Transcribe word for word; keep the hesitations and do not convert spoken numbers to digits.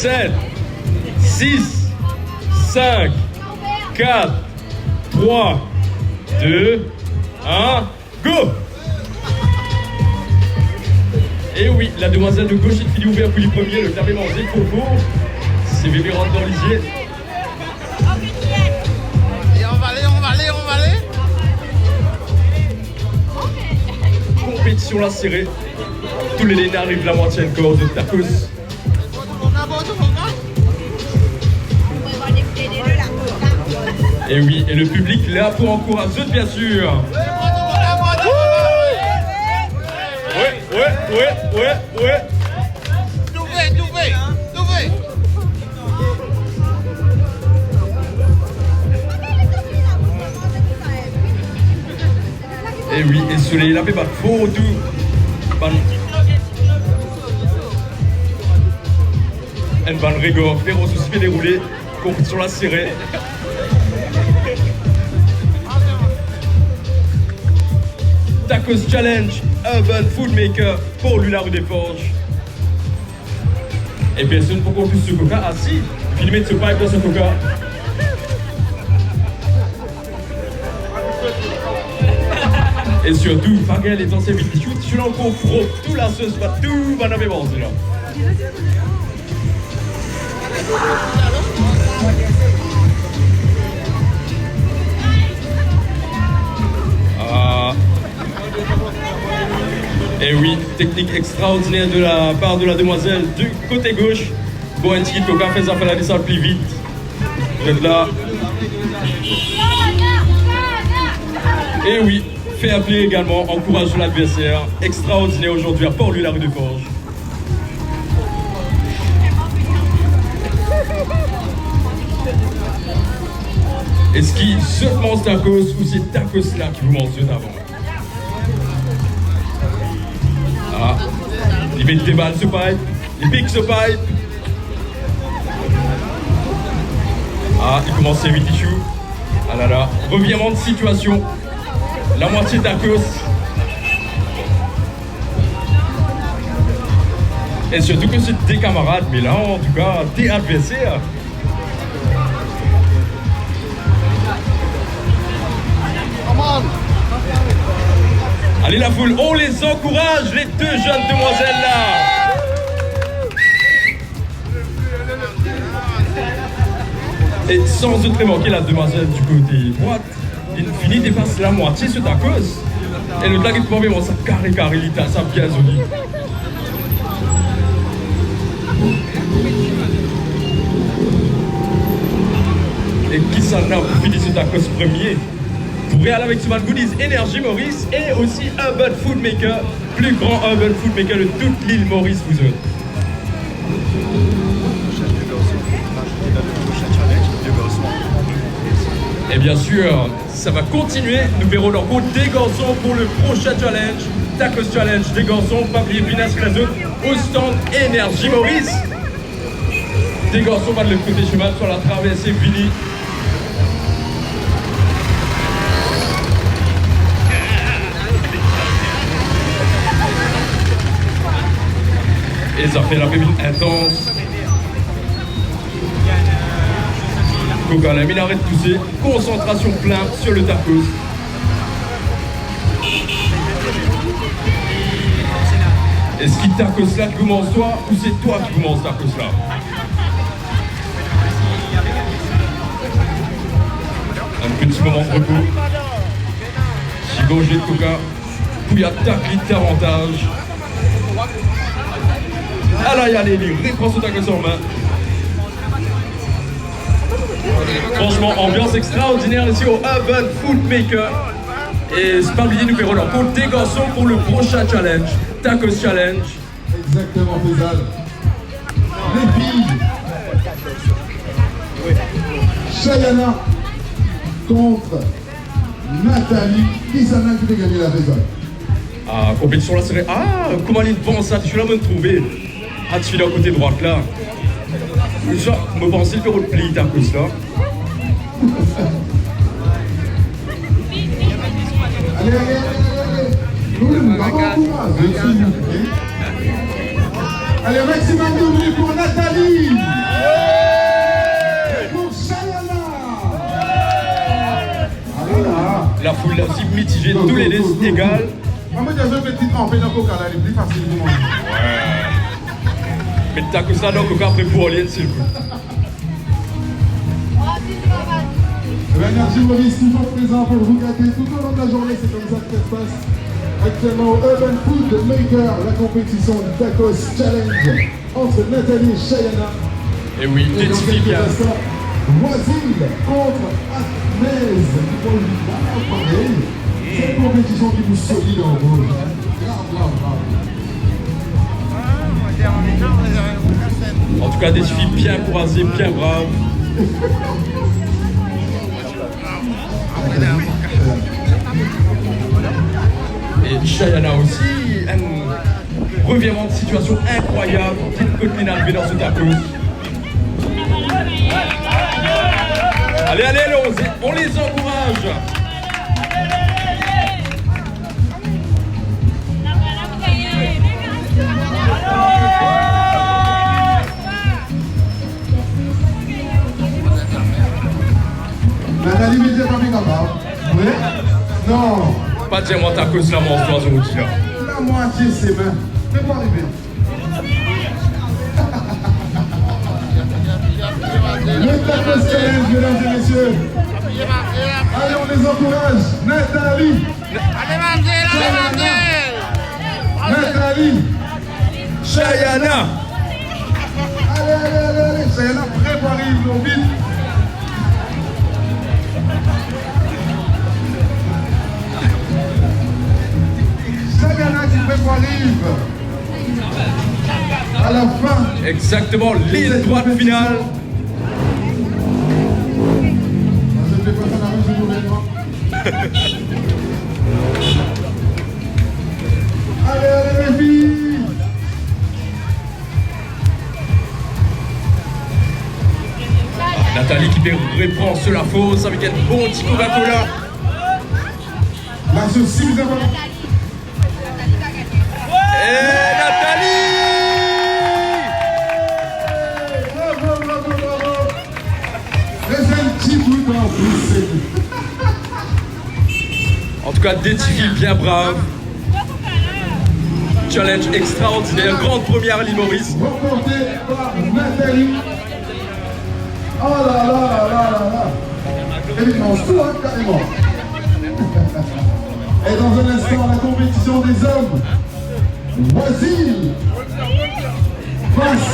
Sèt, sis, senk, kat, twa, de, en, go! E wi, la demwazèl de goch ki fini ouvè pou li premye, le tape manze koko. Se bebe rant nan lizye. E anvale, anvale, anvale. Konpetisyon la sere. Toulede n arive la mwatye ankò de tacos. E wi, e le piblik la pou ankouraje zot, byen si. Wi, wi, wi, wi, wi. Double, double, double. E wi, e solèy la pe bat fò tou. Ban, en ban regard, Féroce osi pe dewoule. Konpetisyon la sere. Tacos Challenge Urban Food Maker, Port Louis, la rue des Forges. E pèsonn poko plis sou koka, asi, vin met sou pipe nan sou koka. E sitou, pa gen letan sèvi ti chout, si l ankò pwòp, tou la sos bat tou, pa nan menm anz la. Ah. E wi, teknik ekstraòdinè de la part de la demoiselle du côté gauche. Bon, en ti kit koka, fè zafè la desann pli vit. Donk la. E wi, fair play également, encourage l'adversaire. Extraordinaire aujourd'hui à Port-Louis, la rue de Forges. Eski zot manz tacos ou se tacos la ki pou manz zot avan? Ah, li met de bal sou pipe, li pik sou pipe. Ah, li kòmanse vit ichou. Ah la la, revirman de sitiyasyon. La mwatye tacos. E sitou ke se de kamarad, men la, antouka, de advèsè. Allez la foule, on les encourage, les deux jeunes demoiselles là. E san zot remake la demwazèl du kote dwat, li fini depase la mwatye sou tacos. E lot la ki twonpe, bon, sa kare kare li ta, sa byen zoli. E kisa n ap fini sou tacos premye? Pou Real avèk Souvan Goodies, Energy Maurice e osi Urban Food Maker, pli gran urban food maker de tout lil Moris pou zot. Et bien sûr, ça va continuer. Nous verrons dans de garçons pour le prochain challenge. Tacos Challenge, de garçons, pa bliye vin enskri zot au stand Energy Maurice. De garçons pa de lot kote chemen, swa la travèse vini. E zafè la vin entans. Koka la vin arèt pouse. Konsantrasyon plen sur le tacos. Eski tacos la ki pou manz twa ou se twa ki pou manz tacos la? Un petit moment de repos. Ti gòje koka pou y atak li davantaj. Ala y ale li, repran sou tacos an men. Franchman, anbyans ekstraòdinè isi au Urban Food Maker. E pa bliye nou fè rod ankò de garçons pour le prochain challenge, Tacos Challenge. Exactement, Faisal. Les filles. Chayana contre Nathalie. Kisa nan ki te genyen la, Faisal? Ah, konpetisyon la sere, ah, kouman li vanse, ti chou la mwen twouve. Ati la kote dwat la. Mwen panse l te rod pli tacos la. Ale, ale, ale, ale, ale. Nou menm, nou pa ankouraje, silvouplè. Allez, un maximum de bruit pour Nathalie. Et pour Shayana. Allez là. La foule est aussi mitigée, tous les deux égales. Mwen, mwen te jwenn met ti tranpe nan koka la, li pli fasil pou mwen. Met tacos la nan koka, apre pou Orleans, silvouplè. L'énergie Maurice, toujours présent pour vous gâter tout au long de la journée, c'est comme ça que ça se passe. Actuellement au Urban Food Maker, la compétition du Tacos Challenge entre Nathalie et Shayana. E wi, de ti fi byen. Wazil contre Akmez. Bon, la, parèy. Se yon konpetisyon ki pou solid ankò. Brav, brav, brav. Antouka, de ti fi byen kourazye, byen brav. E Shayana osi, un revirement de situation incroyable. Ki kote li n al rive nan sou tacos. Allez, allez, allez, on, on les encourage. Nathalie Média pa vin kapab. Vre? Non. Pa di mwen tacos la, mwen swa jodi a. La mwatye semen. Men pa rive. Le Tacos Challenge, mesdames et messieurs. Allez, on les encourage. Nathalie. Nathalie. Shayana. Allez, allez, allez, allez. Shayana prè pou rive, non, vit. Shayana ki prè pou rive. À la fin. Exactement, ligne droite finale. Allez, allez, les filles. Nathalie ki pe repran sou la fos avèk yon bon ti Coca-Cola. Match sifizan. E Nathalie! Bravo, bravo, bravo! Dezyenm ti bout an plis, se li. Antouka, de ti fi byen brav. Challenge extraordinaire, grande première à l'île Maurice. Remporté par Nathalie. Oh là là là là là là. Epi non, sou, hein, carrément. Et dans un instant, la compétition des hommes. Wazil face